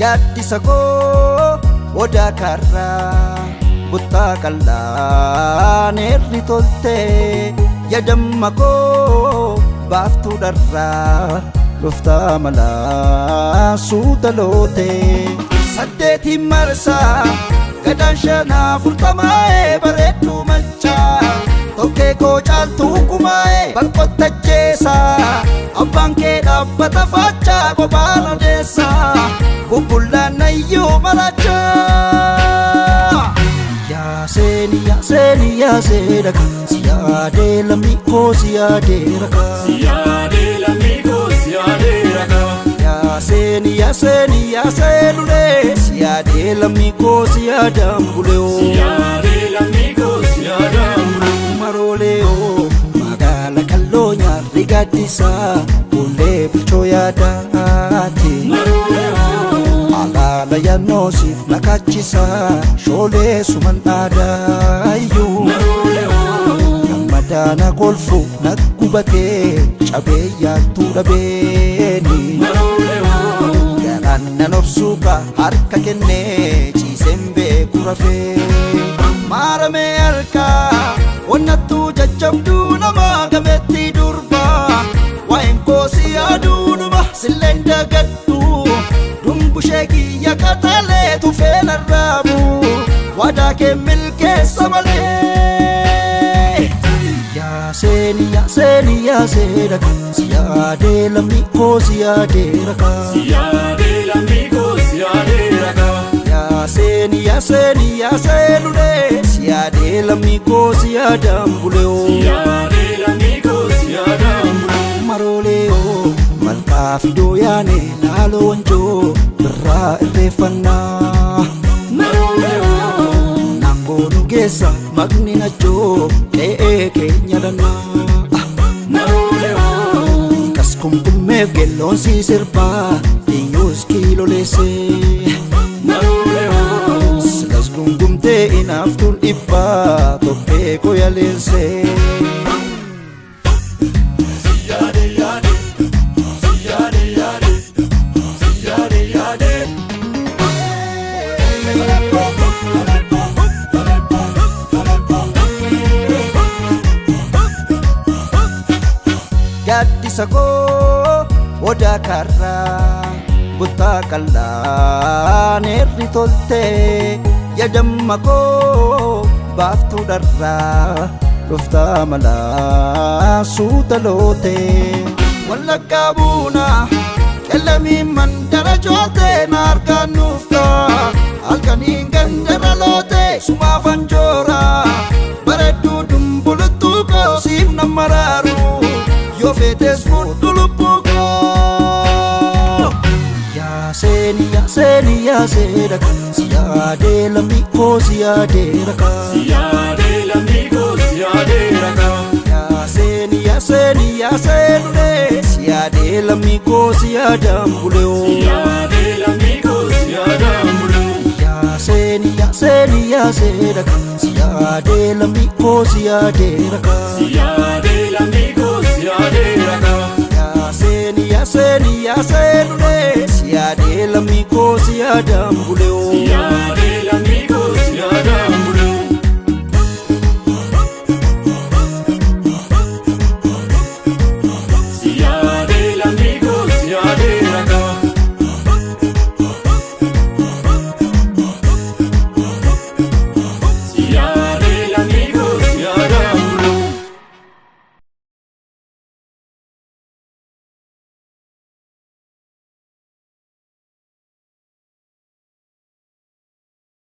Gaaddisa koo odaa karraa buttaa qal'aan eerri toltee yadamma koo baaftuu dharraa dhuftaa malaa suuta lootee. Saddeetiin marsaa gadaan shanaa furtamaa'ee bareedduu machaa tokkee koo caaltuu kumaa'ee balqottacheessaa abbaan kee dhaabbata faachaa kophaan odeessaa bubbullaan nayyuu marachaa. Yaaseeni yaaseeni yaasee dhaka si yaadee lammii koo si yaadee raka. Siyaadee lammii koo siyaadee raka. Yaaseeni yaseeni yaasee lulee si yaadee lammii koo si yaadaan bulee. Siyaadee lammii koo siyaadaan buluu. Maroolee oo magaala kalloo nyaarri gaaddisaa fuullee bulchoo yaadaati. Maroolee oo Alaala yannoosiif nakaachisaa shoolee suman aadaayyuu. maroolee oo Gammadaana kolfu naggubatee cabee yaattuu dhabeeni. maroolee oo Garaan nan obsuuka harka kennee ciiseen beeku rafee. Maaramee harkaa onnattuu jajjabduu nama gameetti durbaa. Waa'een koo si yaaduunuma silleen dagadhu. Dumbushee kiyya qaxalee tufee narraabu. Waadaa kee milkeessa malee. Yaaseeni yaaseeni yaasee dhaka si yaadee lammii koo si yaadee raka. Siyaadee lammii koo siyaadee raka. Yaaseeni yaaseeni yaasee lulee si yaadee lammii koo si yaadaan bulee. Siyaadee lammii koo siyaadaan buluu. Maroolee oo malkaa fidoo yaane laaloo wanjoo birraa irreeffannaa. Maroolee oo Naangoo nu geessa maqni nachoo qe'ee keenya lannaa. maroolee oo Kas kumkummeef geelloon si sirbaa eenyus kiiloleessee. maroolee oo Silas gungumtee inaaftuun dhibbaa tokkee koyaleessee. Siyaadee yaadee siyaadee yaadee siyaadee yaadee. Gaaddisa koo odaa karraa buttaa qal'aan eerri toltee yadamma koo baaftuu dharraa dhuftaa malaa suuta lootee. Wallaggaa buunaa qellamiin mandara jootee na harkaan nuuftaa halkaniin gandara lootee sumaaf anjooraa bareedduu dumbuluttuu koo siif nan maraaru yoo feetes fudhu lubbuu koo. Yaaseeni yaaseeni yaasee dhaka si yaadee lammii koo si yaadee raka. Siyaadee lammii koo siyaadee raka. Yaaseeni yaaseeni yaasee lulee si yaadee lammii koo si yaadaan bulee. Siyaadee lammii koo siyaadaan buluu. Yaaseeni yaaseeni yaasee dhaka si yaadee lammii koo si yaadee raka. Siyaadee lammii koo siyaadee raka. Yaaseeni yaaseeni yaasee lulee si yaadee lammii koo si yaadaan bulee.